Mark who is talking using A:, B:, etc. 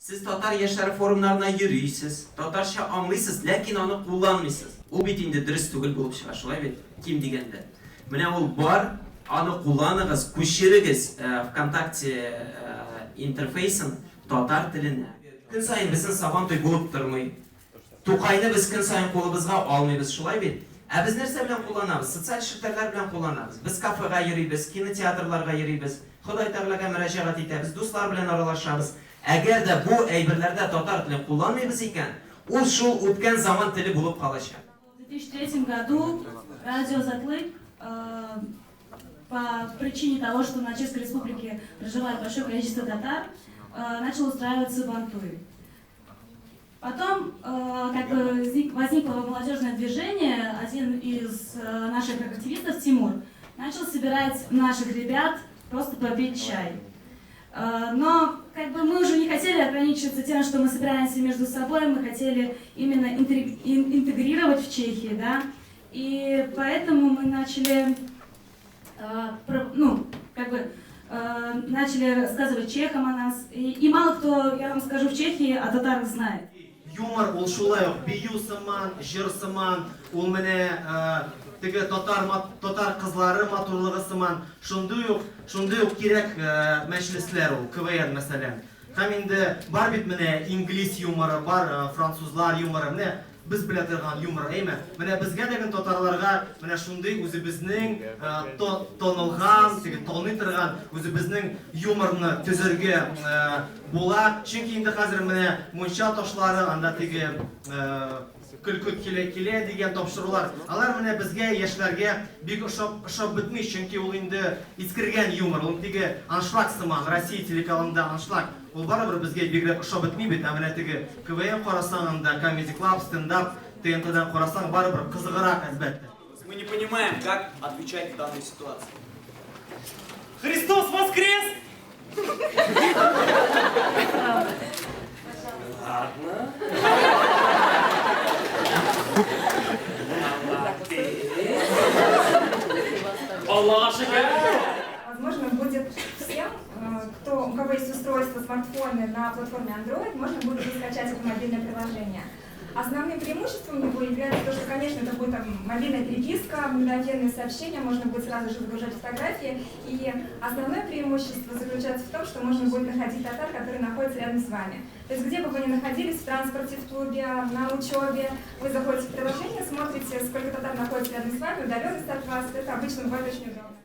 A: Сез татар яшьләре форумнарына йөрисез, татарча аңлыйсыз, ләкин аны кулланмыйсыз. Ул бит инде дөрес түгел булып чыга, шулай бит? Ким дигәндә. Менә ул бар, аны кулланыгыз, күчерегез ВКонтакте интерфейсын татар теленә. Көн саен безнең Сабантуй булып тормый. Тукайны без көн саен кулыбызга алмыйбыз, шулай бит? Ә без нәрсә белән кулланабыз? Социаль челтәрләр белән кулланабыз. Без кафега йөрибез, кинотеатрларга йөрибез, Ходай Тәгаләгә мөрәҗәгать итәбез, дуслар белән аралашабыз. Әгәр дә бу әйберләрдә татар телен кулланмыйбыз икән, ул шул үткән заман теле булып калачак.
B: В 2003 году радио Азатлык по причине того, что на Чешской Республике проживает большое количество татар, начал устраивать Сабантуй. Потом как бы возникло молодежное движение, один из наших активистов, Тимур, начал собирать наших ребят просто попить чай. Но как бы мы уже не хотели ограничиваться тем, что мы собираемся между собой, мы хотели именно интегрировать в Чехии, да, и поэтому мы начали, ну, как бы, начали рассказывать чехам о нас. И мало кто, я вам скажу, в Чехии о татарах знает.
C: Юмор ул шулай ук бию сыман, җыр сыман, ул менә теге татар татар кызлары матурлыгы сыман, шундый ук, шундый ук кирәк мәҗлесләр ул, КВН мәсәлән. Һәм инде бар бит менә инглиз юморы, бар французлар юморы, менә без белә торган юмор, әйме? Менә безгә дә татарларга менә шундый үзебезнең танылган, теге таный торган үзебезнең юморны төзергә була. Чөнки инде хәзер менә мунча ташлары, анда теге көлке килә килә дигән тапшырулар, алар менә безгә, яшьләргә бик ошап ошап бетми, чөнки ул инде искергән юмор, ул теге аншлаг сыман, Россия телеканалында аншлаг. Ул барыбер безгә бигрәк ошап бетми бит, ә менә теге КВН карасаң анда, Comedy Club, стендап, ТНТдан карасаң, барыбер кызыграк, әлбәттә.
D: Мы не понимаем, как отвечать в данной ситуации. Христос воскрес! Ладно. Аллага шөкер!
E: Возможно, будет всем, кто, у кого есть устройство, смартфоны на платформе Android, можно будет уже скачать это мобильное приложение. Основным преимуществом его является то, что, конечно, это будет там мобильная переписка, мгновенные сообщения, можно будет сразу же загружать фотографии. И основное преимущество заключается в том, что можно будет находить татар, который находится рядом с вами. То есть где бы вы ни находились, в транспорте, в клубе, на учебе, вы заходите в приложение, смотрите, сколько татар находится рядом с вами, удаленность от вас, это обычно бывает очень удобно.